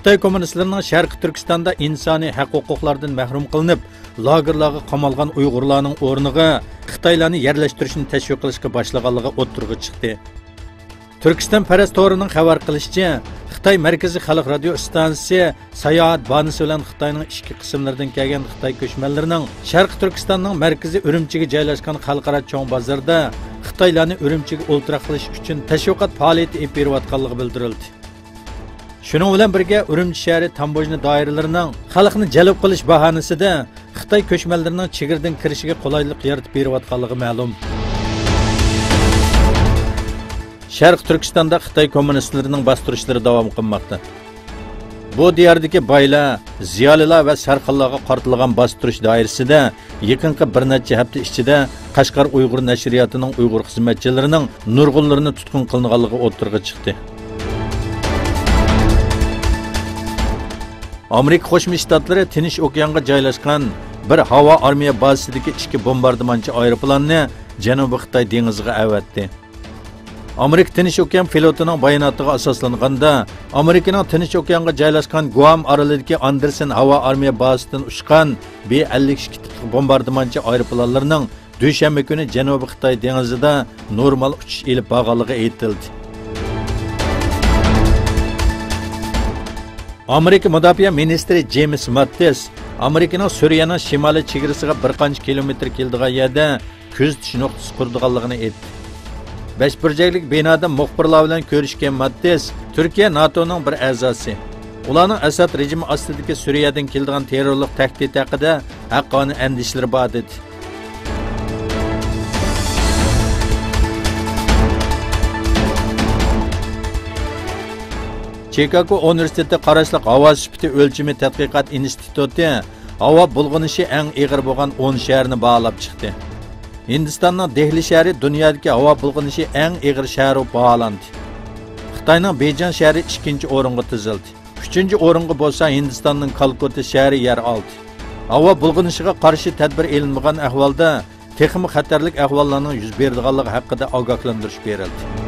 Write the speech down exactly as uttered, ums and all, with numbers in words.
خىتاي كوممۇنىستلىرىنىڭ شەرقىي تۈركىستاندا ئىنسانىي ھەق-ھوقۇقلاردىن مەھرۇم قىلىنىپ، لاگېرلارغا قامالغان ئۇيغۇرلارنىڭ ئورنىغا خىتايلارنى يەرلەشتۈرۈشنى تەشۋىق قىلىشقا باشلىغانلىقى ئوتتۇرىغا چىقتى. تۈركىستانپەرەس تورىنىڭ خەۋەر قىلىشىچە، خىتاي مەركىزىي خەلق رادىيو ئىستانسىسى ساياھەت بانىسى بىلەن خىتاينىڭ ئىچكى قىسىملىرىدىن كەلگەن خىتاي كۆچمەنلىرىنىڭ شەرقىي تۈركىستاننىڭ مەركىزى ئۈرۈمچىگە جايلاشقان خەلقئارا چوڭ بازاردا خىتايلارنى ئۈرۈمچىگە ئولتۇراقلىشىش ئۈچۈن تەشۋىقات پائالىيىتى ئېلىپ بېرىۋاتقانلىقى بىلدۈرۈلدى. شۇنىڭ بىلەن بىرگە، ئۈرۈمچى شەھىرى تاموژنا دائىرىلىرىنىڭ خەلقنى جەلپ قىلىش باھانىسىدە خىتاي كۆچمەنلىرىنىڭ چېگرىدىن كىرىشىگە قولايلىق يارىتىپ بېرىۋاتقانلىقى مەلۇم. شەرقىي تۈركىستاندا خىتاي كوممۇنىستلىرىنىڭ باستۇرۇشلىرى داۋام قىلماقتا. بۇ دىياردىكى بايلار، زىيالىيلار ۋە سەرخىللارغا قارىتىلغان باستۇرۇش دائىرىسىدە يېقىنقى بىر نەچچە ھەپتە ئىچىدە قەشقەر ئۇيغۇر نەشرىياتىنىڭ ئۇيغۇر خىزمەتچىلىرىنىڭ نۇرغۇنلىرىنى تۇتقۇن قىلىنغانلىقى ئوتتۇرىغا چىقتى. ئامېرىكا قوشما شتاتلىرى تىنچ ئوكيانغا جايلاشقان بىر ھاۋا ئارمىيە بازىسىدىكى ئىككى بومباردىمانچى ئايروپىلاننى جەنۇبىي خىتاي دېڭىزىغا ئەۋەتتى. ئامېرىكا تىنچ ئوكيان فلوتىنىڭ باياناتىغا ئاساسلانغاندا، ئامېرىكىنىڭ تىنچ ئوكيانغا جايلاشقان گۇئام ئارىلىدىكى ئاندېرسېن ھاۋا ئارمىيە بازىسىدىن ئۇچقان بى ئەللىك ئىككى تىپلىق بومباردىمانچى ئايروپىلانلىرىنىڭ دۈشەنبە كۈنى جەنۇبىي خىتاي دېڭىزىدا نورمال ئۇچۇش ئېلىپ بارغانلىقى ئېيتىلدى. ئامېرىكا مۇداپىئە مىنىستىرى جېيمس ماتتىس ئامېرىكىنىڭ سۈرىيەنىڭ شىمالىي چېگرىسىغا بىر قانچە كىلومېتىر كېلىدىغان يەردە كۆزىتىش نۇقتىسى قۇرىدىغانلىقىنى ئېيتتى. بەشبۇرجەكلىك بىنادا مۇخبىرلار بىلەن كۆرۈشكەن ماتتىس، تۈركىيە ناتونىڭ بىر ئەزاسى. ئۇلارنىڭ ئەسەد رېجىمى ئاستىدىكى سۈرىيەدىن كېلىدىغان تېررورلۇق تەھدىتى ھەققىدە ھەققانىي ئەندىشىلىرى بار، دېدى. چىكاگو ئۇنىۋېرسىتېتى قاراشلىق ھاۋا سۈپىتى ئۆلچىمى تەتقىقات ئىنستىتۇتى ھاۋا بۇلغىنىشى ئەڭ ئېغىر بولغان ئون شەھەرنى باھالاپ چىقتى. ھىندىستاننىڭ دېھلى شەھىرى دۇنيادىكى ھاۋا بۇلغىنىشى ئەڭ ئېغىر شەھەر بولۇپ باھالاندى. خىتاينىڭ بېيجىڭ شەھىرى ئىككىنچى ئورۇنغا تىزىلدى. ئۈچىنچى ئورۇنغا بولسا ھىندىستاننىڭ كالكۇتتا شەھىرى يەر ئالدى. ھاۋا بۇلغىنىشىغا قارشى تەدبىر ئېلىنمىغان ئەھۋالدا تېخىمۇ خەتەرلىك ئەھۋاللارنىڭ يۈز بېرىدىغانلىقى ھەققىدە ئاگاھلاندۇرۇش بېرىلدى.